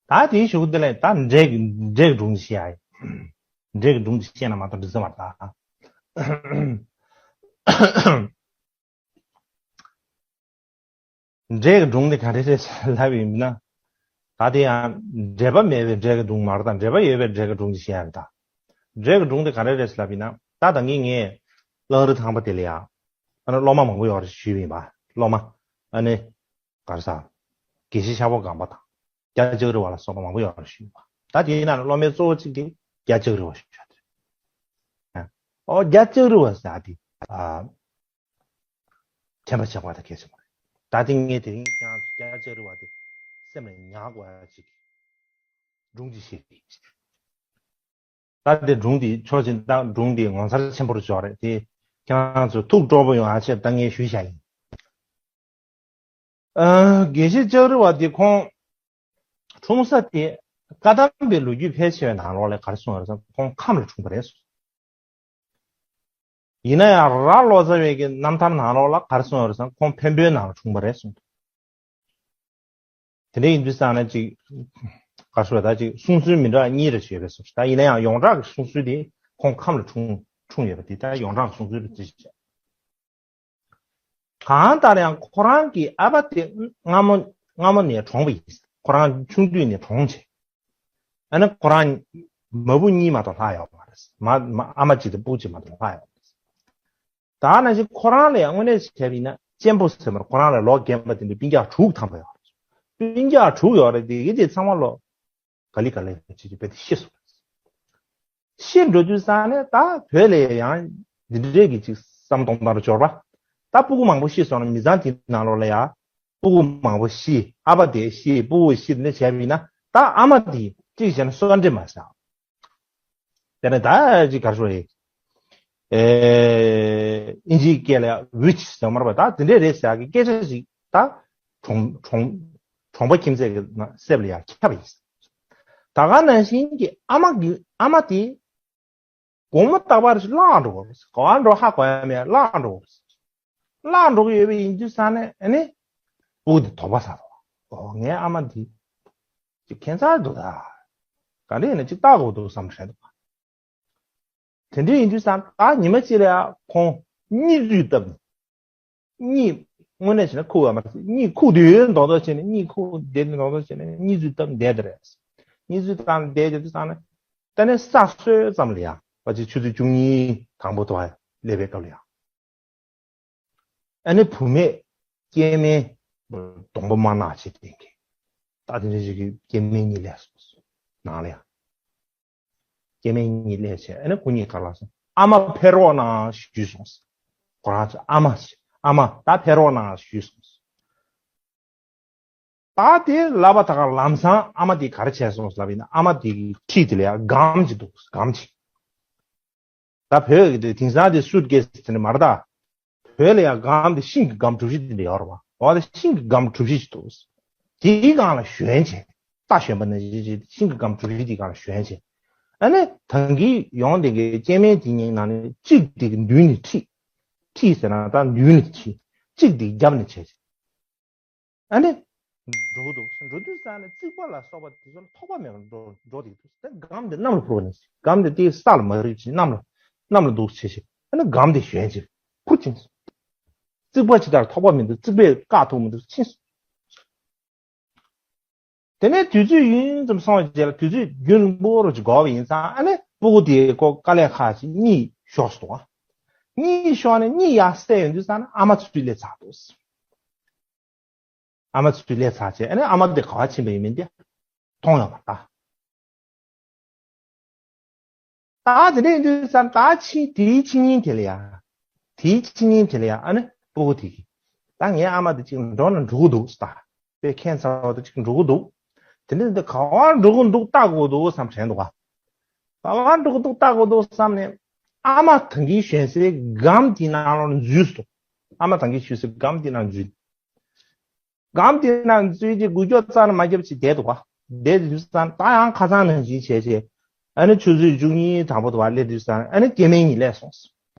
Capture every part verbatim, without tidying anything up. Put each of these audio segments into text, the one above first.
ད་དེའི་གཞུག་དེ་ལས་ད་འབྲས་ཀྱི་འབྲས་ཀྱི་སྒྲུང་ཞིག་ཡ། འབྲས་ཀྱི་སྒྲུང་ཞིག་བཤད་ན་མ་གཏོགས་འགྲིག་ས་མ་རེད་ད། འབྲས་ཀྱི་སྒྲུང་དེ་ག་རེ་རེད་ལབ་ཡིན་ན། ད་དེ་ཡང་འབྲས་བུ་མེད་པའི་འབྲས་ཀྱི་སྒྲུང་མ་རེད་ད། འབྲས་བུ་ཡོད་པའི་འབྲས་ཀྱི་སྒྲུང་ཞིག་བཤད་ཡ་རེད་ད། འབྲས་ཀྱི་སྒྲུང་དེ་ག་རེ་རེད་ལབ་ཡིན་ན། ད་ད་གིན་ངས་གླང་རི་ཐང་པ་དེ་ལ་ཡ། ཨ་ནི་སློབ་མ་མང་པོ་ཡོད་རེད་ཞུས་ཡིན་པ། སློབ་མ། ཨ་ནི། ག་རེ་ཟ། དགེ་བཤེས་ཤ་བོ་སྒང་པ་དང་། རྒྱ་ལྕགས་རི་བ་ལ་སོགས་པ་མང་པོ་ཡོད་རེད་ཞུས་པ། ད་དེའི་ནང་ནས་སློབ་མའི་གཙོ་བོ་གཅིག་དེ་རྒྱ་ལྕགས་རི་བ་ཞུ་ཡ་དེ་རེད། ཨོ་རྒྱ་ལྕགས་རི་བ་ཟེར་ཡ་དེ། ཨ། དྲན་པ་བཞག་པ་དང་གལ་ཆེན་པོ་རེད། ད་དེ་ངས་དེ་རིང་ཀྱང་རྒྱ་ལྕགས་རི་བ་དེ་སེམས་ལ་ཉར་དགོས་ཡ་གཅིག་སྒྲུང་གཅིག་བཤད་ཀྱི་ཡིན། ད་དེ་སྒྲུང་དེ་ཕྱོགས་གཅིག་ད་སྒྲུང་དེ་ངོ་མཚར་ཆེན་པོ་རུ་ཆགས་རེད་དེ། ཁྱེད་རང་ཚོ་ཐུགས་སྤྲོ་པོ་ཡོང་ཡ་ཆེད་ད་ངས་ཞུས་བཞག་ཡིན། ཨ། དགེ་བཤེས་ལྕགས་རི་བ་དེ་ཁོང་འཁྲུངས་ས་དེ་བཀའ་གདམས་པའི་ལོ་རྒྱུས་ཕལ་ཆེ་བའི་ནང་ལོགས་ལ་ག་རེ་གསུངས་ཡོད་རེད་ཟེར་ན། ཁོང་ཁམས་ལ་འཁྲུངས་པ་རེད་གསུངས། ཡིན་ན་ཡང་རྭ་ལོ་ཙཱ་བའི་གི་རྣམ་ཐར་ནང་ལོགས་ལ་ག་རེ་གསུངས་ཡོད་རེད་ཟེར་ན། ཁོང་འཕན་པོའི་ནང་ལ་འཁྲུངས་པ་རེད་གསུངས་འདུག། དེ་འདྲ་ཡིན་དུས་ཙང་ནས་ཅིག་ག་རེ་ཞུ་དགོས་རེད། ད་ཅིག་གསུང་སྲོལ་མི་འདྲ་བ་གཉིས་རེ་ཞིག་ཡོད་པའི་བཟོ་ཞིག། ད་ཡིན་ན་ཡང་ཡོངས་གྲགས་ཀྱི་གསུང་སྲོལ་དེ་ཁོང་ཁམས་ལ་འཁྲུངས་འཁྲུངས་ཡོད་པ་དེ་ད་ཡོངས་གྲགས་ཀྱི་གསུང་སྲོལ་རེད་ཅེས་བྱས། གང་ལྟར་ཡང་ཁོ་རང་གི་ཨ་ཕ་དེ་སྔ་མོ་སྔ་མོ་ནས་གྲོངས་པ་ཡིན། ཁོ་རང་ཆུང་དུས་ནས་གྲོངས་བྱས། ཨ་ནི་ཁོ་རང་མ་བུ་གཉིས་མ་གཏོགས་ལྷག་ཡོད་མ་རེད། མ་མ་ཨ་མ་གཅིག་དང་སྤུ་གུ་གཅིག་མ་གཏོགས་ལྷག་ཡོད་མ་རེད། ད་ནང་བཞིན་ཁོ་རང་ལ་ཡང་དངོས་གནས་བྱས་པ་ཡིན་ན་གཅེན་པོ་ཟེར་མར་ཁོ་རང་ལས་ལོ་རྒན་པ་དེ་འདྲ་སྤུན་ཀྱག་དྲུག་ཐམ་པ་ཡོད་རེད། སྤུན་ཀྱག་དྲུག་ཡོད་རེད། དེ་གི་དེ་ཚང་མ་ལོ་ག་ལེ་ག་ལེ་བྱེད་ཀྱི་བས་དེ་ཤི་སོང་རེད། ཤི་འགྲོ་དུས་ཙང་ནས་ད་བོད་ལ་ཡང་འདི་འདྲའི་གི་ཅིག་བསམ་སྟོང་ལྟར་འབྱོར་བ། ད་སྤུ་གུ་མང་པོ་ཤི་སོང་ན་མི་ཚང་དེའི་ནང་ལོགས་ལ་ཡང་སྤུ་གུ་མང་པོ་ཤི། ཨ་ཕ་དེ་ཤི། སྤུ་གུ་ཤི་དེ་འདྲ་བྱས་པ་ཡིན་ན་ད་ཨ་མ་དེ་གཅིག་བྱས་ན་གསོན་འདྲེ་མ་ཟ། དེ་ནས་ད་ཅིག་ག་རེ་ཞུ་དགོས་རེད། ཨེ། ཨིན་ཇིའི་སྐད་ལ་ཡང་ཝིཆ་ཟེར་མ་རེད་པ། ད་དེ་འདྲས་རེད་ཟེར་ཡག་གི་སྐད་ཆ་ཞིག་ད་གྲོང་གྲོང་གྲོང་པ་ཁྱིམ་མཚེས་ཀྱི་ནང་གསེབ་ལ་ཡང་ཁྱབ་པ་ཡིན། ད་ག་ནང་བཞིན་གྱི་ཨ་མ་གི་ཨ་མ་དེ་དགོང་མོ་རྟག་པར་ཞིག་བརླག་འགྲོ་གི་རེད། ག་པར་འགྲོ་ཧ་གོ་ཡ་མེད། བརླག་འགྲོ་གི་རེད། བརླག་འགྲོ་གི་ཡོད་པ་ཡིན་དུས་ཙང་ནས་ཨ་ནི་སྤུ་གུ་དེ་དོགས་པ་ཟ་འགྲོ། ཨོ་ངའི་ཨ་མ་འདི་ཅིག་ཁྱད་མཚར་འདུག་ད། ག་འདྲ་ཡིན་ན་ཅིག་བལྟ་དགོས་འདུག་བསམ་དྲན་འདུག། དེ་འདྲ་ཡིན་དུས་ཙང་ད་ཉི་མ་གཅིག་ལ་ཡ་ཁོང་གཉིད་བཙུད་བཏབ་ནས། གཉིད། དངོས་གནས་བྱས་ན་ཁུག་ཡོད་མ་རེད། གཉིད་ཁུག་བསྡད་ཡོད་མདོག་མདོག་བྱས་ནས། གཉིད་ཁུག་བསྡད་དེ་མདོག་མདོག་བྱས་ནས་གཉིད་བཙུད་བཏབ་བསྡད་དེ་རེད། གཉིད་བཙུད་བཏབ་བསྡད་དེ་དུས་ཙང་ནས་ད་ནས་ས་སྲོས་ཙམ་ལ་ཡ་ཕལ་ཆེར་ཆུ་ཚོད་བཅུ་གཉིས་དང་པོ་དུ་བ་སླེབས་པའི་སྐབས་ལ་ཡ། ཨ་ནི་བུད་མེད་སྐྱེ་དམན་གདོང་པ་དམར་ནག་ཅིག་ལྡན་མཁན། ད་དེ་འདྲ་ཞིག་གིས་སྐྱེ་དམན་གཉིས་སླེབས་སོང་། ནང་ལ་ཡ། སྐྱེ་དམན་གཉིས་སླེབས་བྱས་ཨ་ནི་ཁོ་གཉིས་ག་ལ་སོང་། ཨ་མ་ཕེབས་རོགས་གནང་ཞུས་སོང་། ཁོ་རང་ཚོ་ཨ་མ་ཞིག་ཨ་མ་ད་ཕེབས་རོགས་གནང་ཞུས་སོང་། ད་དེ་ལབ་པ་ད་ག་ལམ་སང་ཨ་མ་དེ་ག་རེ་བྱས་སོང་ལབ་ཡིན་ན། ཨ་མ་དེ་གི་འཁྲིས་དེ་ལ་ཡ་སྒམ་ཅིག་འདུག། སྒམ་ཅིག། ད་བོད་ཀྱི་དེ་དེང་སང་དེ་སུཊ་ཀེ་སི་དེ་འདྲ་མ་རེད་ད། བོད་ལ་ཡང་སྒམ་དེ་ཤིང་གི་སྒམ་གྲུ་བཞི་དེ་འདྲ་ཡོད་རེད་བ། འོ་དེ་ཤིང་གི་སྒམ་གྲུ་བཞི་ཞིག་འདུག། དེའི་སྒང་ལ་ཞོན་བྱས། རྟ་ཞོན་པ་ནང་བཞིན་བྱས་ཤིང་གི་སྒམ་གྲུ་བཞི་དེའི་སྒང་ལ་ཞོན་བྱས། ཨ་ནི་ད་གིན་ཡོང་དེ་གི་སྐྱེ་དམན་དེ་གཉིས་ནང་ནས་གཅིག་དེ་གི་མདུན་ནས་ཁྲིད། ཁྲིད་ཟེར་ན་ད་མདུན་ནས་ཁྲིད། གཅིག་དེ་གི་རྒྱབ་ནས་བྱས་བྱས། ཨ་ནི། འགྲོ་གི་འདུག། འགྲོ་དུས་ཙང་ནས་རྩིག་པ་ལ་སོགས་པ་དེ་ཚོ་ལ་ཐོགས་པ་མེད་པར་འགྲོ་འགྲོ་བསྡད་ཀྱི་འདུག། ད་སྒམ་དེ་གནམ་ལ་འཕུར་བ་ནང་བཞིན། སྒམ་དེ་དེའི་ས་ལ་མ་རེག་ཅིང་གནམ་ལ་གནམ་ལ་འདུག་བྱས་བྱས། ཨ་ནི་སྒམ་དེ་ཞོན་བྱས་འཕུར་ཕྱིན་སོང་། རྩིག་པ་ཇི་ལྟར་ཐོགས་པ་མི་འདུག། རྩིག་པས་བཀག་ཐུབ་མི་འདུག། ཕྱིན་སོང་། དེ་ནས་དུས་ཚོད་ཡུན་ཙམ་སོང་བའི་རྗེས་ལ། དུས་ཚོད་རྒྱུན་རིང་པོ་རུ་ཅིག་འགོར་བ་ཡིན་ཙང་། ཨ་ནི་སྤུ་གུ་དེ་ཁོ་དཀའ་ལས་ཁག་ཅིག་གཉིད་ཤོར་སོང་། གཉིད་ཤོར་ནས་གཉིད་ཡར་སད་ཡོང་དུས་ཙང་ནས་ཨ་མ་ཚུར་སླེབས་ཚར་འདུག། ཨ་མ་ཚུར་སླེབས་ཚར་བྱས། ཨ་ནི་ཨ་མ་དེ་ག་པར་ཕྱིན་པ་ཡིན་མིན་དེ་མཐོང་ཡོད་མ་རེད། ད་དེ་འདྲ་ཡིན་དུས་ཙང་ད་ཕྱིན། དེའི་ཕྱི་ཉིན་དེ་ལ་ཡ། དེའི་ཕྱི་ཉིན་དེ་ལ་ཡ་ཨ་ནི་སྤུ་གུ་དེ་གིས། ད་ངའི་ཨ་མ་དེ་ཅིག་འགྲོ་ན་འགྲོ་གི་འདུག་ཟེར། ད་དཔེ་ཁྱད་མཚར་བ་དེ་ཅིག་འགྲོ་གི་འདུག། དེ་འདྲ་འདི་ག་པར་འགྲོ་གི་འདུག། བལྟ་དགོས་འདུག་བསམ་དྲན་འདུག་ག། ག་པར་འགྲོ་གི་འདུག། བལྟ་དགོས་འདུག་བསམ་ནས། ཨ་མ་ད་གིན་ཞོན་སའི་སྒམ་དེའི་ནང་ལོགས་ནས་འཛུལ་སོང་། ཨ་མ་ད་གིན་ཞོན་སའི་སྒམ་དེའི་ནང་འཛུལ། སྒམ་དེའི་ནང་འཛུལ་རྗེས་འགུལ་སྐྱོད་རྩ་ནས་མ་བརྒྱབ་བྱས་བསྡད་འདུག་ག། བསྡད་དུས་ཙང་ད་ཡང་ཁ་སང་ནང་བཞིན་བྱས་བྱས། ཨ་ནི་ཆུ་ཚོད་བཅུ་གཉིས་དང་པོ་དུ་བ་སླེབས་དུས་ཙང་། ཨ་ནི་སྐྱེ་དམན་གཉིས་སླེབས་སོང་།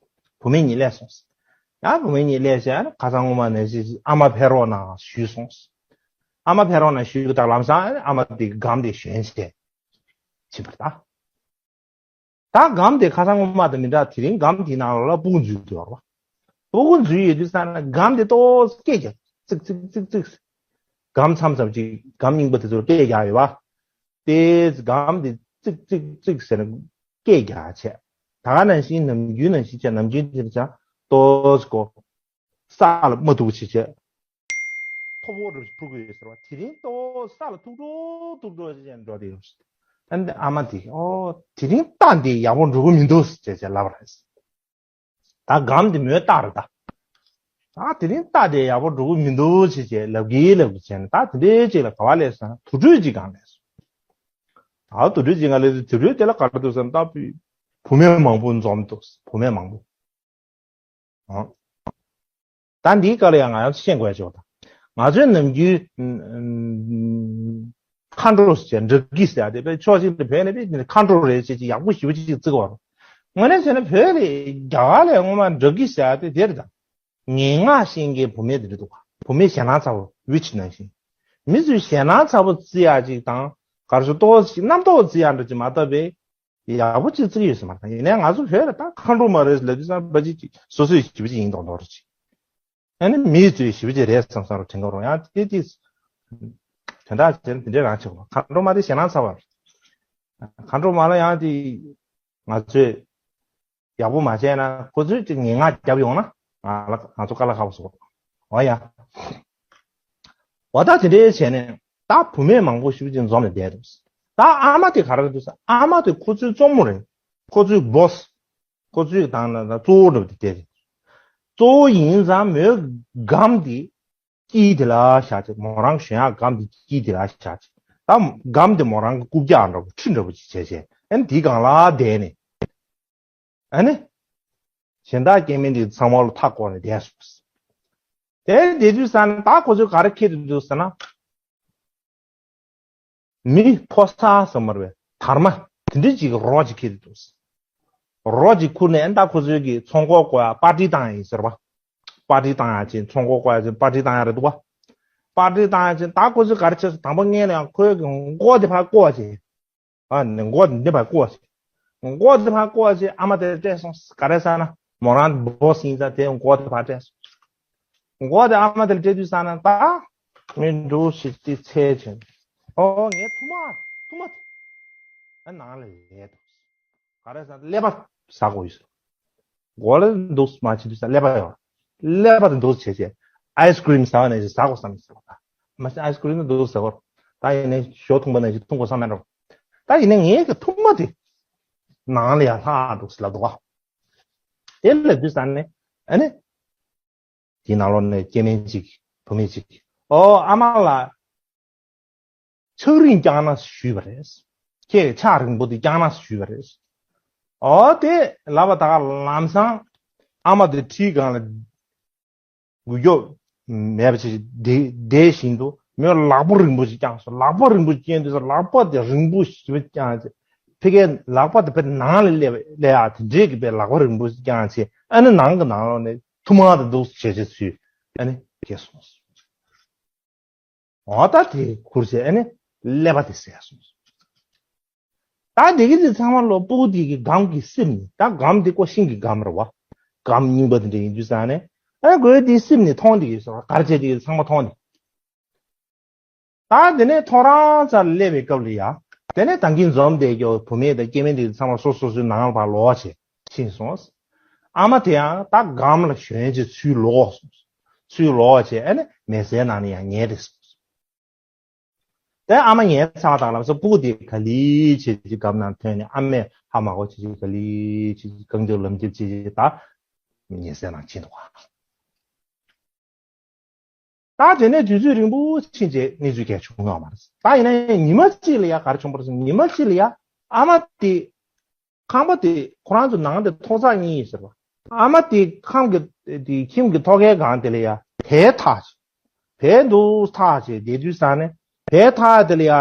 བུད་མེད་གཉིས་སླེབས་སོང་། ཡང་བུད་མེད་གཉིས་སླེབས་བྱས། ཨ་ནི་ཁ་སང་སྔོན་མ་ནང་བཞིན་ཨ་མ་ཕེབས་རོགས་གནང་ཞུས་སོང་། ཨ་མ་ཕེབས་རོགས་གནང་ཞུས་པ་དང་ལམ་སང་ཨ་མ་དེ་སྒམ་དེ་ཞོན་བྱས་ཕྱིན་པ་རེད་ད། ད་སྒམ་དེ་ཁ་སང་སྔོན་མ་དང་མི་འདྲ། དེ་རིང་སྒམ་དེའི་ནང་ལ་སྤུ་གུ་འཛུལ་འདུག་ར་བ། སྤུ་གུ་འཛུལ་ཡོད་དུས་ཙང་ན་སྒམ་དེ་ཏོག་ཙམ་སྐད་རྒྱག་ཙིག་ཙིག་ཙིག་ཙིག་སྒམ་མཚམས་མཚམས་ཅིག་སྒམ་རྙིང་པ་དེ་ཚོར་སྐད་རྒྱག་ཡོད་པ། དེ་སྒམ་དེ་ཙིག་ཙིག་ཙིག་ཟེར་ནས་སྐད་རྒྱག་བྱས། ད་ག་ནང་བཞིན་ནམ་རྒྱུན་ནང་བཞིན་བྱས། ནམ་རྒྱུན་དེ་ཚོ་ཏོག་ཙམ་ཀོ་ས་ལ་མ་ཐུག་པ་བྱས་བྱས། ཐོ་བོ་འདྲ་ཞིག་འཕུར་གྱི་ཡོད་ཟེར་བ། དེ་རིང་ཏོག་ས་ལ་ཐུག་འགྲོ་ཐུག་འགྲོ་བྱས་འགྲོ་དེ་ཡོད། ཨ་ནི་ཨ་མ་དེས་ཨོ་དེ་རིང་རྟ་འདི་ཡག་པོ་འགྲོ་གི་མི་འདུག་ཅེས་བྱས་ལབ་པ་རེད། ད་སྒམ་དེ་མོའི་རྟ་རེད་ད། ད་དེ་རིང་རྟ་དེ་ཡག་པོ་འགྲོ་གི་མི་འདུག་ཅེས་བྱས་ལབ་གི་ལབ་གི་བྱས་ནས། ད་དེ་འདྲའི་ཅིག་ལ་ག་བ་སླེབས་སོང་ན་དུར་ཁྲོད་ཅིག་སྒང་སླེབས་སོང་། ད་དུར་ཁྲོད་ཅིག་སྒང་སླེབས་དུས་དུར་ཁྲོད་དེ་ལ་ག་རེ་འདུག་ཟེར་ན་ད་བུད་མེད་མང་པོ་འཛོམས་འདུག་བུད་མེད་མང་པོ། ཨང་། ད་འདིའི་སྐོར་ལ་ཡང་ང་ཡང་ཤེས་དགོས་ཡ་ཅིག་ཡོད་ད། ང་ཚོའི་ནམ་རྒྱུན་ཨ་མཁའ་འགྲོ་ཟེར་བྱས་འདྲ་སྐྱིད་ཟེར་ཡ་དེ་དཔེ་ཕྱོགས་གཅིག་ནས་བོད་ནས་དཔེ་མཁའ་འགྲོ་རེད་ཅེས་ཅིག་ཡག་པོ་ཞེ་པོ་ཅིག་བརྩི་གི་ཡོད་རེད། དངོས་གནས་བྱས་ན་བོད་ལ་རྒྱ་གར་ལ་སྔོན་མ་འདྲ་སྐྱིད་ཟེར་ཡ་དེ་དེ་རེད་ད། ངན་སྔགས་ཤེས་མཁན་བུད་མེད་དེ་འདྲ་འདུག་ག་བུད་མེད་ཞེད་སྣང་ཚ་པོ་ཝིཆ་ནང་བཞིན། མི་ཚོས་ཞེད་སྣང་ཚ་པོ་བརྩི་ཡ་ཅིག་དང་ག་རེ་ཟེར་ཏོག་ཙམ་རྣམ་རྟོག་བརྩི་ཡ་འདྲ་ཅིག་མ་གཏོགས་པའི་ཡག་པོ་ཅིག་བརྩི་གི་ཡོད་ས་མ་རེད། ཡིན་ནའི་ང་ཚོ་བོད་ལ་ད་མཁའ་འགྲོ་མ་རེད་ལབ་དུས་ཙང་ཕལ་ཆེར་ཅིག་སོ་སོའི་ཞེ་པོ་ཅིག་ཡིན་མདོག་མདོག་རེད་ཅིག་ཨ་ནི་མིས་ཚོས་ཞེ་པོ་ཅིག་རེད་བསམ་བསམ་རུ་དྲན་གྱི་རེད། ཡང་དེ་དེ་དོན་དག་བྱས་ན་དེ་འདྲའི་རང་ཆགས་པ། མཁའ་འགྲོ་མ་དེ་ཞེད་སྣང་ཚ་བ་རེད། མཁའ་འགྲོ་མ་ལ་ཡང་དེ་ང་ཚོས་ཡག་པོ་མ་བྱས་ན་ཁོ་ཚོས་ཅིག་ངན་སྔགས་བརྒྱབ་ཡོང་ན་ང་ལ་ང་ཚོ་དཀའ་ལས་ཁག་པོ་བཟོ། འོ་ཡ། འོ་ད་དེ་འདྲའི་བྱས་ནས་ད་བུད་མེད་མང་པོ་ཞེ་པོ་ཅིག་འཛོམས་ནས་བསྡད་འདུག་ད་ཨ་མ་དེ་ག་རེ་འདུག་ཟེར། ཨ་མ་དེ་ཁོ་ཚོའི་གཙོ་མོ་རེད། ཁོ་ཚོའི་སྦོ་སི། ཁོ་ཚོའི་དང་ན་ད་གཙོ་བོ་འདྲ་པོ་དེ་དེ་རེད། གཙོ་བོ་ཡིན་ཙང་མོའི་སྒམ་དེ་དཀྱིལ་དེ་ལ་བཞག་བྱས། མོ་རང་ཞོན་ཡག་སྒམ་དེ་དཀྱིལ་དེ་ལ་བཞག་བྱས། ད་སྒམ་དེ་མོ་རང་གི་རྐུབ་བཀྱག་འདྲ་པོ་ཁྲི་འདྲ་པོ་ཅིག་བྱས་བྱས། ཨ་ནི་དེའི་སྒང་ལ་བསྡད་ནས། ཨ་ནི། གཞན་དག་སྐྱེ་དམན་དེ་ཚང་མ་ལ་མཐའ་བསྐོར་ནས་བསྡད་སོང་། དེ་བསྡད་དུས་ཙང་ནས་ད་ཁོ་ཚོས་ག་རེ་འཁྱེར་དུ་འདུག་ཟེར་ན། མི་ཕོ་གསར་ཟེར་མ་རེད་པས། དར་མ་དེ་འདྲ་ཅིག་གི་རོ་ཅིག་འཁྱེར་དུ་འདུག་རོ་ཅིག་ཁུར་ནས་ཨ་ནི་ད་ཁོ་ཚོས་ཀྱི་ཚོང་ཁང་བསྐོར་ཡ་པར་ཊི་བཏང་ཡ་ཡིན་ཟེར་བ། པར་ཊི་བཏང་ཡ་ཅིག་ཚོང་ཁང་བསྐོར་ཡ་ཅིག་པར་ཊི་བཏང་ཡ་རེད་འདུག་བ། པར་ཊི་བཏང་ཡ་ཅིག་ད་ཁོ་ཚོས་ག་རེ་བྱས་སོང་། དང་པོ་སྔོན་ལ་ཡང་ཁོའི་གི་མགོ་དེ་ཕར་བསྐོར་བ་ཅིག་ཨ་ནི་མགོ་འདི་ཕར་བསྐོར་བ་ཅིག་མགོ་འདི་ཕར་བསྐོར་བ་ཅིག་ཨ་མ་དེར་སྤྲད་སོང་། ག་རེ་ཟེར་ན་མོ་རང་སྦོ་སི་ཡིན་ཙང་དེ་མགོ་དེ་ཕར་སྤྲད་སོང་། མགོ་དེ་ཨ་མ་དེར་སྤྲད་དུས་ཙང་ན་ད་མི་འགྲོ་ཞིག་དེ་ཚེ་ཆེན། ཨོ་ངའི་ཐུག་མ་ཐུག་མ་དེ་ཨ་ནང་ལ་ལས་འདུག་ག་རེ་ཟེར་ན་ཀླད་པ་ཟ་དགོས་ཡོད་ཟེར། མགོ་ལ་འདུག་མ་བྱེད་དུས་ཙང་ཀླད་པ་ཡོད། ཀླད་པ་དེ་འདུག་བྱས་བྱས་ཨའི་སི་ཀི་རིམ་ཟ་བ་ནས་ཟ་དགོས་བསམ་ཟེར་བ། མ་གཞི་ཨའི་སི་ཀི་རིམ་འདུག་ཟ་དགོས། ད་ཡིན་ནའི་ཞོ་འཐུང་པ་ནང་བཞིན་འཐུང་དགོས་བསམ་མེད་འགྲོ། ད་ཡིན་ནའི་ངའི་གི་ཐུག་མ་དེ་ནང་ལ་ཡར་ལྷག་འདུག་ཟེར་ལབ་འདུག་ག་དེ་ལབ་དུས་ཙང་ནས་ཨ་ནི། དེའི་ནང་ལོགས་ནས་སྐྱེ་དམན་ཅིག་བུད་མེད་ཅིག་ཨོ་ཨ་མ་ལགས། ཕྱག་རིང་བརྐྱངས་ན་ཞུས་པ་རེད། ཁྱེད་ཕྱག་རིང་པོ་དེ་བརྐྱངས་ན་ཞུས་པ་རེད། ཨོ་དེ་ལབ་པ་ད་ག་ལམ་སང་ཨ་མ་དེ་ཁྲིའི་སྒང་ལ་འགུལ་སྐྱོད་མེད་པ་ཅིག་བསྡད་བཞིན་དུ་མོས་ལག་པ་རིང་པོ་ཅིག་བརྐྱངས་སོང་། ལག་པ་རིང་པོ་ཅིག་བརྐྱངས་དུས་ལག་པ་དེ་རིང་པོ་ཞེ་པོ་བརྐྱངས་ཚེ་ཕ་གིའི་ལག་པ་དེ་ཕར་ནང་ལ་སླེབས་སླེབས་ཡག་དེ་འདྲས་ཀྱི་པའི་ལག་པ་རིང་པོ་ཅིག་བརྐྱངས་ཚེ་ཨ་ནི་ནང་གི་ནང་ལོགས་ནས་ཐུག་མ་དེ་འདུག་བྱས་བྱས་ཚུལ་ཨ་ནི་སྐྱེས་སོང་། འོ་ད་དེ་ཁུར་བྱས་ཨ་ནི་ཀླད་པ་དེ་ཟས་སོང་། ད་འདི་གི་དེ་ཚང་མ་ལོ་སྤུ་གུ་དེ་གི་སྒམ་གི་སེམས་ནི་ད་སྒམ་དེ་ཀོ་ཤིང་གི་སྒམ་རེད་བ། སྒམ་རྙིང་པ་དེ་འདྲ་ཡིན་དུས་ཙང་ནས་ཨ་ནི་གོས་དེའི་སེམས་ནི་མཐོང་དེ་གི་སོ་གར་བྱས་དེ་གི་ཚང་མ་མཐོང་དེ། ད་དེ་ནས་ཐོ་རངས་ཚར་སླེབས་པའི་སྐབས་ལ་ཡ། དེ་ནས་ད་གིན་འཛོམས་བསྡད་ཀྱོ་བུད་མེད་དང་སྐྱེ་དམན་དེ་ཚང་མ་སོ་སོ་སོའི་ནང་ལ་ཕར་ལོག་བྱས་ཕྱིན་སོང་། ཨ་མ་དེ་ཡང་ད་སྒམ་ལ་ཞོན་བྱས་ཚུར་ལོག་སོང་། ཚུར་ལོག་བྱས་ཨ་ནི་མལ་སའི་ནང་ནས་ཡང་ཉལ་བསྡད་སོང་། དེ་ཨ་མ་ཉལ་ཚར་དང་ལམ་སང་སྤུ་གུ་དེ་ག་ལེ་བྱས་ཀྱི་སྒམ་ནང་ཐོན་ནས་ཨ་མས་ཧ་མ་གོ་བྱས་ཀྱི་ག་ལེ་བྱས་ཀྱི་རྐང་རྗེས་ལམ་རྒྱབ་བྱས་ཀྱི་ད་མལ་སའི་ནང་ཕྱིན་འདུག་ག་ད་དེ་ནས་དུས་ཚོད་རིང་པོ་ཕྱིན་རྗེས་གནས་ཚུལ་གང་ཡང་བྱུང་ཡོད་མ་རེད། ད་ཡིན་ན་ཡང་ཉི་མ་གཅིག་ལ་ཡ་ག་རེ་བྱུང་བ་རེད་ཟེར་ན་ཉི་མ་གཅིག་ལ་ཡ་ཨ་མ་དེ་ཁང་པ་དེ་ཁོ་རང་ཚོ་ནང་དེ་ཐོག་བརྩེགས་གཉིས་ཡོད་ཟེར་བ། ཨ་མ་དེ་ཁང་གི་དེ་ཁྱིམ་གྱི་ཐོག་ཁའི་སྒང་དེ་ལ་ཡ་བལ་ཐག་བྱས། བལ་འདུག་ཐག་བྱས་བསྡད་དུས་ཙང་ནས་བལ་ཐག་དེ་ལ་ཡ་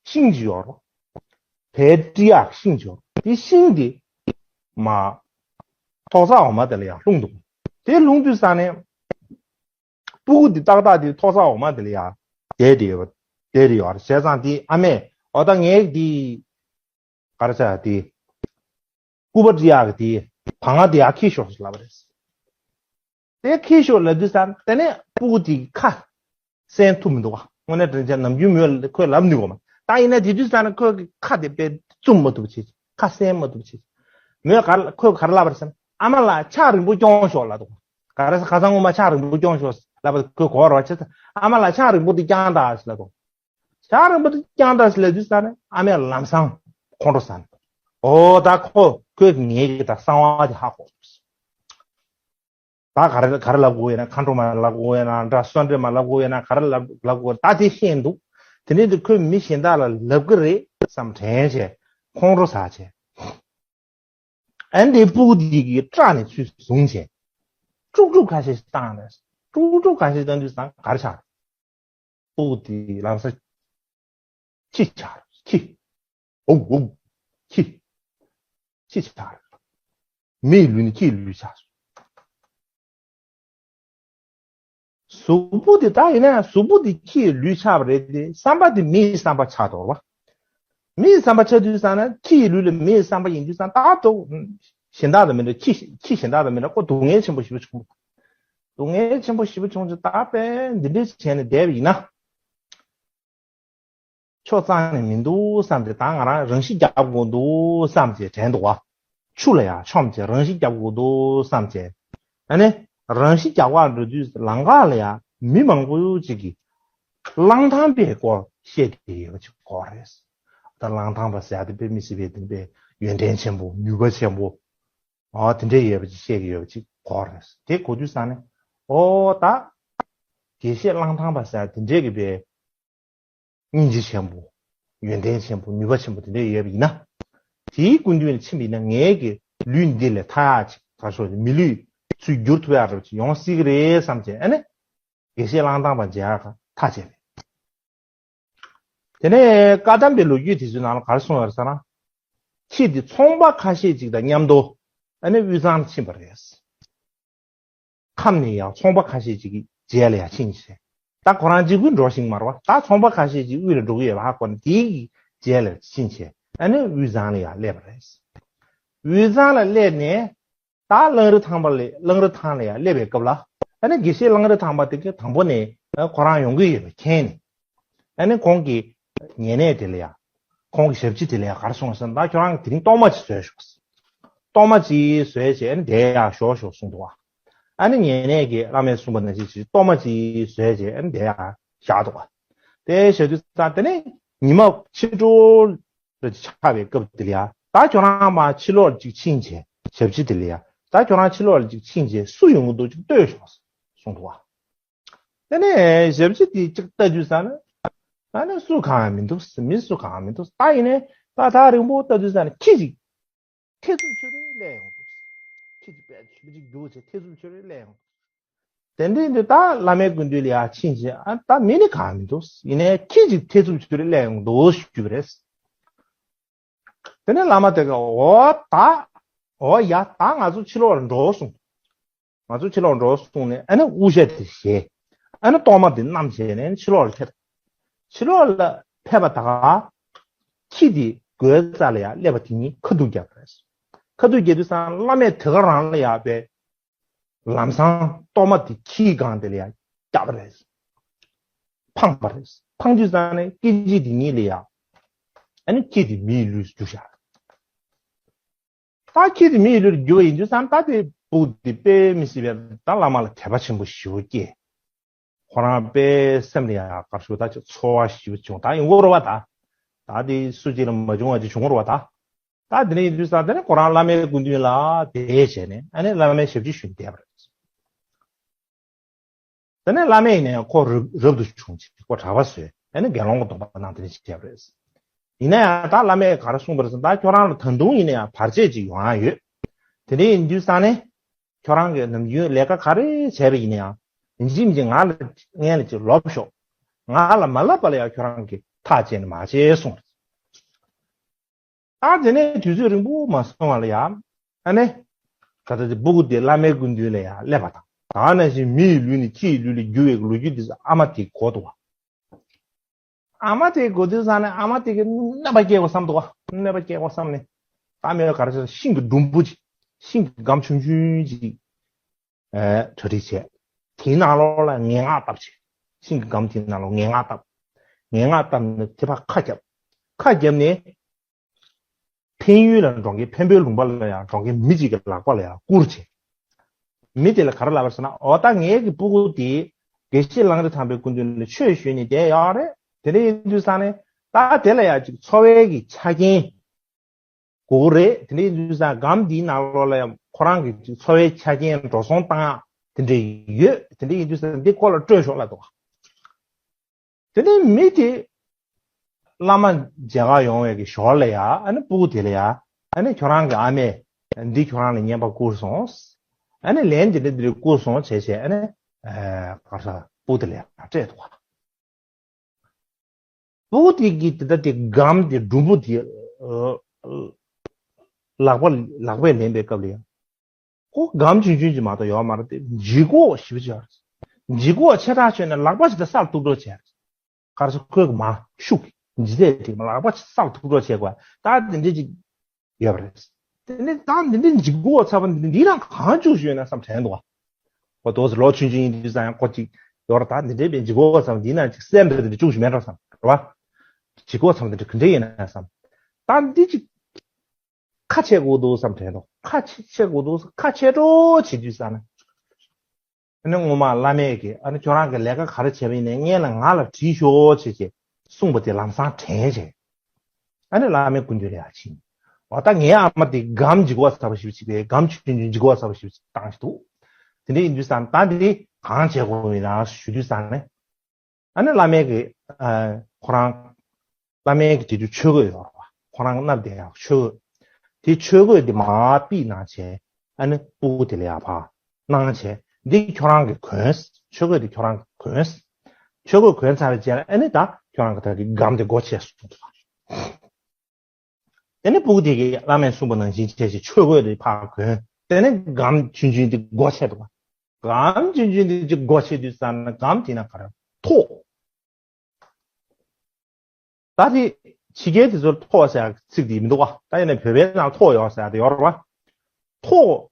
ཤིང་ཅིག་ཡོད་རེད། བལ་ཏི་ཡག་ཤིང་ཅིག་ཡོད་རེད། དེ་ཤིང་དེ་མ་ཐོག་བརྩེགས་འོག་མ་དེ་ལ་ཡ་ལྷུང་འདུག་དེ་ལྷུང་དུས་ཙང་ནས་སྤུ་གུ་དེ་ཏག་ཏག་དེ་ཐོག་བརྩེགས་འོག་མ་དེ་ལ་ཡ་ བསྡད་དེ་ཡོད་པ། བསྡད་དེ་ཡོད་རེད། བྱས་ཙང་དེ་ཨ་མས་འོ་ད་ངའི་དེ་ག་རེ་ཟེར་དེ་སྐུ་པར་འབྲི་ཡག་གི་དེ་བང་ང་དེ་ཡར་འཁྱེར་ཤོག་ཟེར་ལབ་པ་རེད། དེ་འཁྱེར་ཤོག་ལབ་དུས་ཙང་དེ་ནས་སྤུ་གུ་དེ་གི་ཁ་གསན་ཐུབ་མི་འདུག་བ། དངོས་གནས་དྲང་གནས་ནམ་རྒྱུན་མོས་ཁོས་ལབ་ནུས་གོ་མ། ད་ཡིན་ན་དེ་དུས་ཙང་ནས་ཁོས་ཁ་དེ་དཔེ་བཙུམ་མ་ཐུབ་པ་བྱེད། ཁ་གསན་མ་ཐུབ་པ་བྱེད། མོས་ག་ཁོས་ག་རེ་ལབ་པ་རེད་ཟེར་ན། ཨ་མ་ལགས་ཕྱག་རིང་པོ་རྐྱོང་ཤོག་ལབ་འདུག་བ། ག་རེ་ཟེར། ཁ་སང་སྔོན་མ་ཕྱག་རིང་པོ་རྐྱོང་ཤོག་ལབ་པ་ཁོས་གོ་རེད་བ། བྱས་ཙང་ཨ་མ་ལགས་ཕྱག་རིང་པོ་དེ་བརྐྱངས་དང་ཟེར་ལབ་འདུག་ཕྱག་རིང་པོ་དེ་བརྐྱངས་དང་ཟེར་ལབ་དུས་ཙང་ནས་ཨ་མས་ལམ་སང་ཁོང་ཁྲོ་ཟ་ནས། འོ་ད་ཁོ་ཁོས་ངའི་གི་ད་གསང་བ་དེ་ཧ་གོ། ད་ག་རེ་ག་རེ་ལབ་དགོས་ཡོད་ན། མཁའ་འགྲོ་མ་ལབ་དགོས་ཡོད་ན་འདྲ། གསོལ་འདེབས་མ་ལབ་དགོས་ཡོད་ན། ག་རེ་ལབ་ལབ་དགོས། ད་དེ་ཤེས་འདུག་དེ་ནས་དེ་ཁོས་མི་གཞན་དག་ལ་ལབ་གི་རེད་བསམ་དྲན་བྱས། ཁོང་ཁྲོ་ཟ་བྱས། ཨ་ནི་དེ་སྤུ་གུ་དེ་གི་སྐྲ་ནས་ཚུར་བཟུང་བྱས། དཀྲུག་དཀྲུག་ཁ་ཤས་ཤིག་བཏང་རེད། དཀྲུག་དཀྲུག་ཁ་ཤས་བཏང་དུས་ཙང་ག་རེ་ཆགས། སྤུ་གུ་དེ་ལམ་སང་ཁྱི་ཆགས་རེད། ཁྱི། ཨོ་ཨོ། ཁྱི། ཁྱི་ཆགས་རེད། མིའི་ལུས་ནས་ཁྱིའི་ལུས་ཆགས་སོང་། གཟུགས་པོ་དེ་ད་ཡིན་ན་གཟུགས་པོ་དེ་ཁྱིའི་ལུས་ཆགས་པ་རེད་དེ། བསམ་པ་དེ་མིའི་བསམ་པ་ཆགས་འདུག་བ། མིའི་བསམ་པ་ཆགས་དུས་ཙང་ན་ཁྱིའི་ལུས་ལ་མིའི་བསམ་པ་ཡིན་དུས་ཙང་ད་དུ་གཞན་དག་དང་མི་འདྲ། ཁྱི་ཁྱི་གཞན་དག་དང་མི་འདྲ། ཁོ་སྡུག་བསྔལ་ཆེན་པོ་ཞེ་པོ་བྱུང་། སྡུག་བསྔལ་ཆེན་པོ་ཞེ་པོ་བྱུང་ཚེ་ད་དཔེ་འདི་འདྲས་བྱས་ནས་བསྡད་པ་ཡིན་ན། ཆོ་གཙང་ནས་མི་འདུག་བསམ་སྟེ། ད་ང་རང་རང་ཤི་རྒྱག་དགོས་འདུག་བསམ་སྟེ་དྲན་འདུག་བ། ཆུ་ལ་ཡང་མཆོངས་བྱས་རང་ཤི་རྒྱག་དགོས་འདུག་བསམ་བྱས། ཨ་ནི་རང་ཤི་རྒྱག་པར་འགྲོ་དུས་ལམ་ཁ་ལ་ཡང་མི་མང་པོ་ཅིག་གིས་གླང་ཐང་པའི་སྐོར་བཤད་བསྡད་ཡོད་པ་ཅིག་གོ་རེད། ད་གླང་ཐང་པ་ཟེར་ཡ་དེ་དཔེ་མི་སྲིད་པའི་དེ་དཔེ་ཡོན་ཏན་ཆེན་པོ། ནུས་པ་ཆེན་པོ། ཨོ་དེ་འདྲས་ཡོད་པ་ཅིག་བཤད་ཀྱི་ཡོད་པ་ཅིག་གོ་རེད། དེ་གོ་དུས་ཙང་ནས་ཨོ་ད་དགེ་བཤེས་གླང་ཐང་པ་ཟེར་དེ་འདྲས་ཀྱི་པའི་སྙིང་རྗེ་ཆེན་པོ། ཡོན་ཏན་ཆེན་པོ། ནུས་པ་ཆེན་པོ་དེ་འདྲས་ཡོད་པ་ཡིན་ན། དེའི་སྐུ་མདུན་ལ་ཕྱིན་པ་ཡིན་ན་ངའི་གི་ལུས་འདི་ལས་ཐར་ཡག་ཅིག་ག་སོ་མི་ལུས་ཚུར་བསྒྱུར་ཐུབ་ཡག་འདྲ་པོ་ཅིག་ཡོང་སྲིད་ཀྱི་རེད་བསམ་བྱས། ཨ་ནི་དགེ་བཤེས་གླང་ཐང་པ་མཇལ་ཡག་ཐག་བཅད་པས། དེ་ནས་བཀའ་གདམས་པའི་ལོ་རྒྱུས་དེ་ཚོའི་ནང་ལ་ག་རེ་གསུངས་ཡོད་རེད་ཟེར་ན། ཁྱི་དེ་ཚོང་པ་ཁ་ཤས་ཅིག་དང་མཉམ་དུ་ཨ་ནི་དབུས་གཙང་ལ་ཕྱིན་པ་རེད། ཁམས་ནས་ཡང་ཚོང་པ་ཁ་ཤས་ཅིག་གིས་མཇལ་ལ་ཡང་ཕྱིན་བྱས། ད་ཁོ་རང་གཅིག་པུ་འགྲོ་ཤེས་ཀྱི་མ་རེད་བ། ད་ཚོང་པ་ཁ་ཤས་ཅིག་དབུས་ལ་འགྲོ་གི་ཡོད་པ་ཧ་གོ་ནས་དེའི་གིས་མཇལ་ལ་ཕྱིན་བྱས། ཨ་ནི་དབུས་གཙང་ལ་ཡང་སླེབས་པ་རེད། དབུས་གཙང་ལ་སླེབས་ནས་ད་གླང་རི་ཐང་པ་ལ། གླང་རི་ཐང་ལ་ཡང་སླེབས་པའི་སྐབས་ལ། ཨ་ནི་དགེ་བཤེས་གླང་རི་ཐང་པ་དེ་གི་དང་པོ་ནས་ཁོ་རང་ཡོང་གི་ཡོད་པ་མཁྱེན་ནས། ཨ་ནི་ཁོང་གི་ཉེ་གནས་དེ་ལ་ཡང་། ཁོང་གི་ཞབས་ཕྱི་དེ་ལ་ཡང་ག་རེ་གསུངས་ཟེར་ན། ད་ཁྱོད་རང་གི་དེ་རིང་གཏོར་མ་ཅིག་བཟོས་ཤོག་གཏོར་མ་ཅིག་བཟོས་བྱས་ཨ་ནི་དེ་ཡར་བཞག་ཤོག་གསུངས་འདུག་བ། ཨ་ནི་ཉེ་གནས་ཀྱི་བླ་མས་གསུངས་པ་ནང་བཞིན་བྱས་གཏོར་མ་ཅིག་བཟོས་བྱས་ཨ་ནི་དེ་ཡར་བཞག་འདུག་བ། དེ་བཞག་དུས་ཙང་དེ་ནས་ཉི་མ་ཕྱི་དྲོ་ལ་ཆགས་པའི་སྐབས་དེ་ལ་ཡང་། ད་ཁྱོད་རང་མར་ཕྱི་ལོགས་ལ་ཅིག་ཕྱིན་བྱས། ཞབས་ཕྱི་དེ་ལ་ཡང་། ད་ཁྱོད་རང་ཕྱི་ལོགས་ལ་ཅིག་ཕྱིན་བྱས་སུ་ཡོང་གི་འདུག་ཅིག་ལྟོས་ཤོག་གསུངས་འདུག་བ། དེ་ནས་ཞབས་ཕྱི་དེ་ཅིག་ལྟ་དུས་ཙང་ན། ད་ནི་སུ་གང་ཡང་མི་འདུག་མི་སུ་གང་ཡང་མི་འདུག་ད་ཡིན་ནའི་ད་ཐག་རིང་པོ་ལྟ་དུས་ཙང་ན་ཁྱི་ཅིག་ཐེ་ཚོམ་ཆེ་རུ་སླེབས་ཡོང་འདུག་ཁྱི་ཅིག་དཔེ་ཆུང་ཅིག་རྒྱུག་བྱས་ཐེ་ཚོམ་ཆེ་རུ་སླེབས་ཡོང་འདུག་དེ་འདྲའི་འདི་ད་བླ་མའི་སྐུ་མདུན་ལ་ཡར་ཕྱིན་བྱས། ཨ་ད་མི་ནི་གང་ཡང་མི་འདུག་ཡིན་ནའི་ཁྱི་ཅིག་ཐེ་ཚོམ་ཆེ་རུ་སླེབས་ཡོང་འདུག་ཞུས་པ་རེད། དེ་ནས་བླ་མ་དེ་ག་འོ་ད། འོ་ཡ། ད་ང་ཚོ་ཕྱི་ལོགས་ལ་འགྲོ་གསུངས། ང་ཚོ་ཕྱི་ལོགས་འགྲོ་གསུངས་ནས་ཨ་ནི་དབུ་ཞྭ་དེ་བཞེས། ཨ་ནི་གཏོར་མ་དེ་བསྣམས་བྱས་ནས་ཕྱི་ལོགས་ལ་ཕེབས། ཕྱི་ལོགས་ལ་ཕེབས་པ་ད་ག་ཁྱི་དེ་སྒོའི་རྩ་ལ་ཡར་སླེབས་པ་དེ་ཉིད་ཁ་ཐུག་བརྒྱབ་པ་རེད། ཁ་ཐུག་བརྒྱབ་དུས་ཙང་བླ་མས་དེ་ག་རང་ལ་ཡར་དཔེ་ལམ་སང་གཏོར་མ་དེ་ཁྱིའི་སྒང་དེ་ལ་ཡར་བརྒྱབ་པ་རེད། འཕངས་པ་རེད། འཕངས་དུས་ཙང་ནས་སྐད་ཅིག་དེ་ཉིད་ལ་ཡར། ཨ་ནི་ཁྱི་དེ་མིའི་ལུས་སུ་གྱུར་བཞག་ད་ཁྱི་དེ་མིའི་ལུས་ལ་གྱུར་བ་ཡིན་དུས་ཙང་ད་དེ་སྤུ་གུ་དེ་དཔེ་མི་སྲིད་པའི་ད་བླ་མ་ལ་དད་པ་ཆེན་པོ་ཞེ་པོ་སྐྱེས། ཁོ་རང་དཔེ་སེམས་ལ་ཡང་དགའ་ཤོས་ད་ཅིག་ཚོར་བ་ཞེ་པོ་བྱུང་། ད་ཡོང་གི་རེད་བ་ད། ད་དེ་སུ་གཅིག་ལ་མ་བྱུང་བ་ཅིག་བྱུང་གི་རེད་བ་ད། ད་དེ་ནས་ཡིན་དུས་ཙང་དེ་ནས་ཁོ་རང་བླ་མའི་སྐུ་མདུན་ལ་དེ་བྱས་ནས་ཨ་ནི་བླ་མའི་ཞབས་ཕྱི་ཞུས་བསྡད་པ་རེད། དེ་ནས་བླ་མས་ཡིན་ནའི་ཁོ་རབ་རབ་ཏུ་བྱུང་ཅིག་ཁོ་གྲྭ་པ་བཟོས། ཨ་ནི་དགེ་སློང་གི་སྡོམ་པ་གནང་། དེ་ནས་ཅིག་བྱས་པ་རེད། ཡིན་ན་ཡང་ད་བླ་མས་ག་རེ་གསུངས་པ་རེད་ཟེར་ན། ད་ཁྱོད་རང་ལ་ད་དུང་ཡིན་ན་ཡང་བར་ཆད་ཅིག་ཡོང་ཡ་ཡོད། དེ་འདྲ་ཡིན་དུས་ཙང་ནས་ཁྱོད་རང་གིས་ནམ་རྒྱུན་ལས་ཀ་ག་རེ་བྱས་པ་ཡིན་ན་ཡང་ཡིན་གཅིག་མིན་གཅིག་ང་ལ་སྔན་ལ་ཅིག་ལོབས་ཤོག་ང་ལ་མ་ལབ་པ་ལ་ཡང་ཁྱོད་རང་གིས་ཐག་བཅད་ནས་མ་བྱེད་གསུངས། ད་དེ་ནས་དུས་ཚོད་རིང་པོ་མ་སོང་བ་ལ་ཡང་ཨ་ནི། ད་ལྟ་དེ་སྤུ་གུ་དེ་བླ་མའི་སྐུ་མདུན་ལ་ཡང་སླེབས་པ་དང་། ད་ནང་བཞིན་མི་ཡི་ལུས་ནས་ཁྱི་ཡི་ལུས་ལ་བསྒྱུར་བའི་ལོ་རྒྱུས་དེ་ཚོ་ཨ་མ་དེས་གོ་འདུག་བ། ཨ་མ་དེ་གོ་དུས་ཙང་ནས་ཨ་མ་དེ་གི་གནོད་པ་སྐྱེལ་དགོས་བསམ་འདུག་བ། གནོད་པ་སྐྱེལ་དགོས་བསམ་ནས། ད་མེད་པ་ག་རེ་བྱས། ཤིང་གི་སྒྲོམ་བུ་ཅིག་ཤིང་གི་སྒམ་ཆུང་ཆུང་ཅིག་ཨེ། གྲ་སྒྲིག་བྱས། དེའི་ནང་ལོགས་ལ་ངན་སྔགས་བཏབ་བྱས། ཤིང་གི་སྒམ་དེའི་ནང་ལོགས་ངན་སྔགས་བཏབ། ངན་སྔགས་བཏབ་ནས་དེ་ཕར་ཁ་བརྒྱབ། ཁ་བརྒྱབ་ནས། འཕན་ཡུལ་ལ་འགྲོ་མཁན། འཕན་པོའི་ལུང་པ་ལ་ཡང་འགྲོ་མཁན་མི་གཅིག་གི་ལག་པ་ལ་ཡང་བསྐུར་བྱས། མི་དེ་ལ་ག་རེ་ལབ་པ་རེད་ཟེར་ན། འོ་ད་ངའི་གི་སྤུ་གུ་དེ་དགེ་བཤེས་གླང་རི་ཐང་པའི་སྐུ་མདུན་ལ་ཆོས་ཞུས་ནས་བསྡད་ཡོད་རེད། དེ་འདྲ་ཡིན་དུས་ཙང་ནས་ད་དེ་ལ་ཡང་ཅིག་འཚོ་བའི་གི་ཆ་རྐྱེན་དགོས་ཀྱི་རེད། དེ་འདྲ་ཡིན་དུས་ཙང་སྒམ་འདིའི་ནང་ལོགས་ལ་ཡང་ཁོ་རང་གི་ཅིག་འཚོ་བའི་ཆ་རྐྱེན་འགྲོ་སོང་བཏང་ཡག་དེ་འདྲ་ཡོད། དེ་འདྲ་ཡིན་དུས་ཙང་འདི་ཁོ་ལ་སྤྲོད་ཤོག་ལབ་འདུག་དེ་ནས་མི་དེ་བླ་མ་མཇལ་ཁ་ཡོང་བའི་གི་ཞོར་ལ་ཡ། ཨ་ནི་སྤུ་གུ་དེ་ལ་ཡ། ཨ་ནི་ཁྱོད་རང་གི་ཨ་མས་འདི་ཁྱོད་རང་ལ་རྔན་པ་བསྐུར་སོང་། ཨ་ནི་ལན་འདི་འདྲ་འདི་འདྲ་བསྐུར་སོང་བྱས་བྱས། ཨ་ནི་ཨ་ག་རེ་ཟེར། སྤུ་གུ་དེ་ལ་ཡ་སྤྲད་འདུག་བ། སྤུ་གུ་དེ་གིས་དེ་ལྟར་དེ་སྒམ་དེ་སྒྲོམ་བུ་དེ་ཨ་ལག་པ་ལག་པས་ལེན་པའི་སྐབས་ལ་ཡ། ཁོ་སྒམ་ཆུང་ཆུང་ཅིག་མ་གཏོགས་ཡོད་མ་རེད་དེ། ལྗིད་ཁོག་ཞེ་པོ་ཅིག་ཡོད་རེད། ལྗིད་ཁོག་ཆེ་དྲགས་བྱུང་ན་ལག་པ་ཞིག་ད་སར་གཏུབ་འགྲོ་བྱས་རེད། ག་རེ་ཟེར། ཁོའི་མ་ཤུགས་ལྗིད་ཚད་དེ་ལག་པ་ཞིག་སར་གཏུབ་འགྲོ་བྱས་དགོས། ད་དེ་འདྲས་ཅིག་ཡོད་པ་རེད། དེ་ནས་ད་འདི་འདྲས་ལྗིད་ཁོག་ཚ་པོ་འདི་འདི་རང་གང་བཅུག་ཞུས་ན་བསམ་དྲན་འདུག་བ། ཁོ་ཏོག་ཙམ་ལོ་ཆུང་ཆུང་ཡིན་དུས་ཙང་ཡང་ཁོ་ཅིག་ཡོད་རེད། ད་འདི་འདྲས་པའི་ལྗིད་ཁོག་ཚ་པོ་འདི་ན་ཅིག་སེམས་འདི་འདྲས་བཅུག་ཞུ་མེད་འགྲོ་བསམ་རེད་བ། ལྗིད་ཁོག་ཚ་པོ་འདི་འདྲས་ག་འདྲས་ཡིན་ན་བསམ། ད་འདི་ཅིག་ཁ་ཕྱེ་དགོས་འདུག་བསམ་དྲན་འདུག་ཁ་ཕྱེ་ཕྱེ་དགོས་འདུག་ཁ་ཕྱེ་འགྲོ་བྱེད་དུས་ཙ་ན། ཨ་ནི་སྔོན་མ་བླ་མས་ཀྱིས། ཨ་ནི་ཁྱོད་རང་གི་ལས་ཀ་ག་རེ་བྱས་པ་ཡིན་ནའི་སྔོན་ལ་ང་ལ་དྲིས་ཤོག་བྱས་བྱས་གསུངས་པ་དེ་ལམ་སང་དྲན་བྱས། ཨ་ནི་བླ་མའི་སྐུ་མདུན་ལ་ཡར་ཕྱིན། འོ་ད་ངའི་ཨ་མ་དེ་སྒམ་ལྗིད་ཁོག་ཚ་པོ་ཞེ་པོ་ཅིག་རེད། སྒམ་ཆུང་ཆུང་ལྗིད་ཁོག་ཚ་པོ་ཞེ་པོ་ཅིག་བཏང་བཞག་འདུག་དེ་འདྲ་ཡིན་དུས་ཙ་ན་ད་འདི་གང་བྱེད་དགོས་ཡིན་ན་ཞུ་དུས་ཙ་ནས། ཨ་ནི་བླ་མས་ཀྱིས་ཨ་ཁོ་རང་། བླ་མས་ཀྱིས་དེ་དུས་ཆོས་གོས་ཡོད་རེད་བ། ཁོ་རང་མནབས་བསྡད་ཡག་ཆོས་གོས། དེ་ཆོས་གོས་དེ་མར་ཕུད་གནང་བྱས། ཨ་ནི་སྤུ་གུ་དེ་ལ་ཡར་ཕར་གནང་བྱས། འདི་ཁྱོད་རང་གིས་གོན། ཆོས་གོས་དེ་ཁྱོད་རང་གིས་གོན། ཆོས་གོས་གོན་ཚར་བའི་རྗེས་ལ་ཨ་ནི་ད་ཁྱོད་རང་གི་ད་གི་སྒམ་དེ་སྒོ་ཕྱེ་གསུངས་སོང་། དེ་ནས་སྤུ་གུ་དེ་གིས་བླ་མས་གསུངས་པ་ནང་བཞིན་བྱས་བྱས་ཆོས་གོས་དེ་ཕར་གོན། དེ་ནས་སྒམ་ཆུང་ཆུང་དེ་སྒོ་ཕྱེ་འདུག་བ། སྒམ་ཆུང་ཆུང་དེ་ཅིག་སྒོ་ཕྱེ་དུས་ཙ་ན་སྒམ་དེ་ན་ག་རེ། ཐོག་ད་དེ་ཕྱི་རྒྱལ་དེ་ཚོར་ཐོག་ཟེར་ཡག་ཚིག་དེ་མི་འདུག་བ། ད་ཡིན་ནའི་བོད་པའི་ནང་ཐོག་ཡོད་ཟེར་ཡག་དེ་ཡོད་རེད་བ། ཐོག་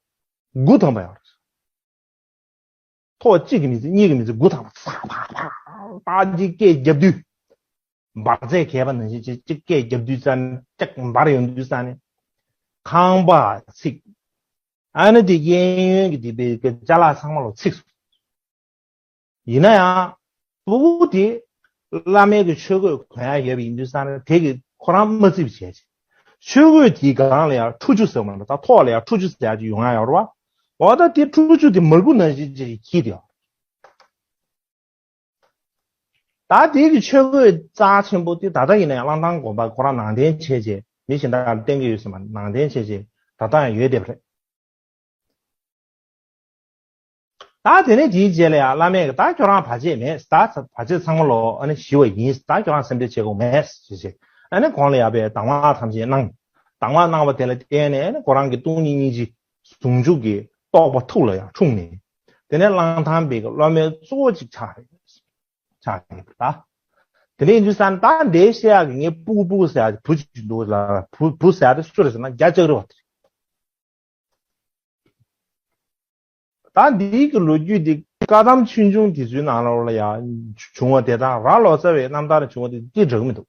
དགུ་ཐམ་པ་ཡོད་རེད། ཐོག་གཅིག་གི་མི་ཚད། གཉིས་ཀྱི་མི་ཚད། དགུ་ཐམ་པ་ཚ་ཕག་ཕག་ད་ཅིག་སྐད་རྒྱབ་དུས། འབར་རྫས་གས་པ་ནང་བཞིན་ཅིག་ཅིག་སྐད་རྒྱབ་དུས་ཙ་ན། ཅིག་འབར་ཡོང་དུས་ཙ་ན། ཁང་པ་ཚིག་ཨ་ནི་དེ་གཡས་གཡོན་གྱི་དེ་པའི་ཅ་ལག་ཚང་མ་ལ་ཚིག་སོང་། ཡིན་ན་ཡང་། སྤུ་གུ་དེ་བླ་མའི་གི་ཆོས་གོས་གོན་ཡག་ཡོད་པ་ཡིན་དུས་ཙང་ན་དེ་གིས་ཁོ་རང་མ་བརྩི་བ་བྱས་བྱས། ཆོས་གོས་དེའི་སྒང་ལ་ཡང་ཁྲུ་ཆུ་ཟེར་བ་མ་གཏོགས། ད་ཐོག་ལ་ཡང་ཁྲུ་ཆུ་ཟེར་ཡག་ཅིག་ཡོང་ཡག་ཡོད་རེད་བ། འོ་ད་དེ་ཁྲུ་ཆུ་དེ་མར་ཁུ་ནང་བཞིན་ཅིག་འཁྱེར་བསྡད་ཡོད། ད་དེ་གི་ཆོས་གོས་རྩ་ཆེན་པོ་དེ་ད་ལྟ་ཡིན་ན་ཡང་གླང་ཐང་དགོན་པ་ཁོ་རང་ནང་རྟེན་བྱས་བྱས། མི་གཞན་དག་ལ་བསྟན་གྱི་ཡོད་ཟེར་མ། ནང་རྟེན་བྱས་བྱས་ད་ལྟ་ཡང་ཡོད་བསྡད་པ་རེད། ད་དེ་ནས་དེའི་རྗེས་ལ་ཡང་བླ་མས་ཀྱིས་ད་ཁྱོད་རང་བར་ཆད་མེད། ད་བར་ཆད་ཚང་མ་ལོ་ཨ་ནི་ཞི་བ་ཡིན། ད་ཁྱོད་རང་སེམས་ཁྲལ་བྱེད་དགོས་མེད་ཟེར་བྱས། ཨ་ནི་གོང་ལ་ཡར་པའི་གདམས་ངག་ཐམས་ཅད་གནང་། གདམས་ངག་གནང་བ་དེ་ལ་བརྟེན་ནས་ཨ་ནི་ཁོ་རང་གི་སྟོང་ཉིད་སྙིང་རྗེ་ཟུང་འཇུག་གི་རྟོགས་པ་ཐུགས་ལ་ཡང་འཁྲུངས་ནས། དེ་ནས་གླང་ཐང་པའི་གི་སློབ་མའི་གཙོ་བོ་ཅིག་ཆགས་རེད། ཆགས་རེད་ད། དེ་ནས་ཡིན་དུས་ཙ་ན་ད་འདི་བཤད་ཡག་གི་ངའི་སྤུ་གུ། སྤུ་གུ་ཟེར་ཡག་བུ་ཅིག་འདུག་ལ། བུ་བུ་ཟེར་ཡག་དེ་སུ་རེད་ཟེར་ན་རྒྱ་ལྕགས་རི་བ་དེ་རེད། ད་འདིའི་གི་ལོ་རྒྱུས་འདི་བཀའ་གདམས་ཆོས་འབྱུང་དེ་ཚོའི་ནང་ལོགས་ལ་ཡང་བྱུང་བ་དེ་དང་། རྭ་ལོ་ཙཱ་བའི་རྣམ་ཐར་བྱུང་བ་དེ་འདི་འདྲ་གི་མི་འདུག་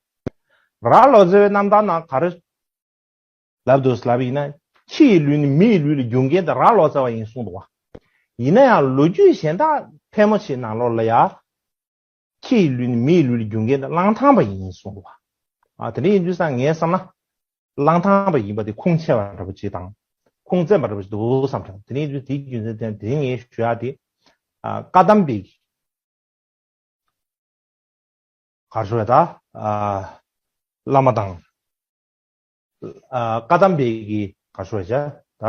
རྭ་ལོ་ཙཱ་བའི་རྣམ་ཐར་ནང་ག་རེ་ལབ་འདུག་ལབ་ཡིན་ན། ཁྱི་ཡི་ལུས་ནི་མི་ཡི་ལུས་ལ་སྦྱོར་མཁན་དེ་རྭ་ལོ་ཙཱ་བ་ཡིན་གསུངས་འདུག་བ། ཡིན་ན་ཡང་ལོ་རྒྱུས་གཞན་དག་ཕལ་མོ་ཆེའི་ནང་ལོགས་ལ་ཡང་། ཁྱི་ཡི་ལུས་ནི་མི་ཡི་ལུས་ལ་སྦྱོར་མཁན་དེ་གླང་ཐང་པ་ཡིན་གསུངས་འདུག་བ། ཨ། དེ་འདྲ་ཡིན་དུས་ཙང་ངས་བསམ་ན། གླང་ཐང་པ་ཡིན་པ་དེ་ཁུངས་ཆེ་བ་འདྲ་པོ་ཅིག་དང་། ཁུངས་བཙན་པ་འདྲ་པོ་ཅིག་འདུག་བསམ་བྱུང་། དེ་འདྲ་ཡིན་དུས་དེའི་རྒྱུ་མཚན་དེ་དེ་ངས་ཞུ་ཡག་དེ། ཨ། བཀའ་གདམས་པའི་ག་རེ་ཞུ་དགོས་ད། ཨ། བླ་མ་དང་། ཨ། བཀའ་གདམས་པའི་གི་ག་རེ་ཞུ་དགོས་ད།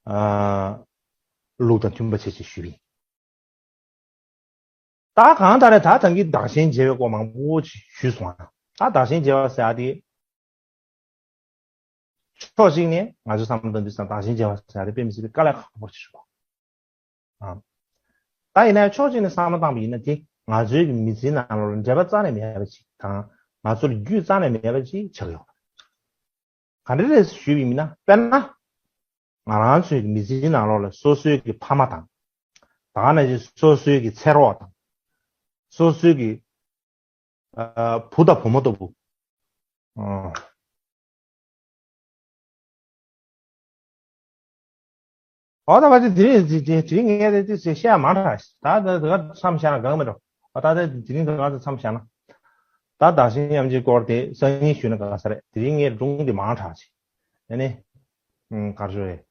ཨ། ལུགས་དང་མཐུན་པ་བྱས་ཅིག་ཞུས་པ་ཡིན། ད་གང་ལྟར་ད་ཐང་གི་བདག་གཞན་བརྗེ་བའི་སྐོར་མང་པོ་ཞིག་ཞུས་སོང་ང་། ད་བདག་གཞན་བརྗེ་བ་ཟེར་ཡག་དེ། ཕྱོགས་གཅིག་ནས་ང་ཚོས་བསམ་བློ་བཏང་དུས་ཙང་བདག་གཞན་བརྗེ་བ་ཟེར་ཡག་དེ་དཔེ་མི་སྲིད་པའི་དཀའ་ལས་ཁག་པོ་ཞིག་རེད་པ། ཨ། ད་ཡིན་ན་ཕྱོགས་གཅིག་ནས་བསམ་བློ་བཏང་བ་ཡིན་ན་དེ་ང་ཚོའི་གི་མི་ཚེའི་ནང་ལོགས་ལ་འབྲེལ་བ་རྩ་ནས་མེད་པ་ཞིག་དང་། ང་ཚོར་རྒྱུས་རྩ་ནས་མེད་པ་ཅིག་ཆགས་ཡོད་རེད། ག་འདྲ་རེད་ཞུས་པ་ཡིན་ན། དཔེར་ན། ང་རང་ཚོའི་མི་ཚེའི་ནང་ལོགས་ལ་སོ་སོའི་གི་ཕ་མ་དང་། ད་ག་ནང་བཞིན་སོ་སོའི་གི་ཚེ་རོགས་དང་། སོ་སོའི་གི་ཨ། བུ་དང་བུ་མོ་ལྟ་བུ། ཨ། ཨོ་ད་ག་ཅི་དེ་རིང་དེ་དེ་དེ་རིང་ངས་དེ་དེ་བཤད་ཡ་མང་དྲགས་ཤག་ད་ད་ད་ག་མཚམས་བཞག་ན་འགངས་མི་འགྲོ། ཨ་ད་ད་དེ་རིང་ད་ག་ཚོད་མཚམས་བཞག་ན། ད་བདག་གཞན་མཉམ་བརྗེའི་སྐོར་དེ་སང་ཉིན་ཞུས་ན་དགའ་ས་རེད། དེ་རིང་ངས་སྒྲུང་དེ་མང་དྲགས་ཤག་ཨ་ནི། ཨུམ། ག་རེ་ཞུ་རེད།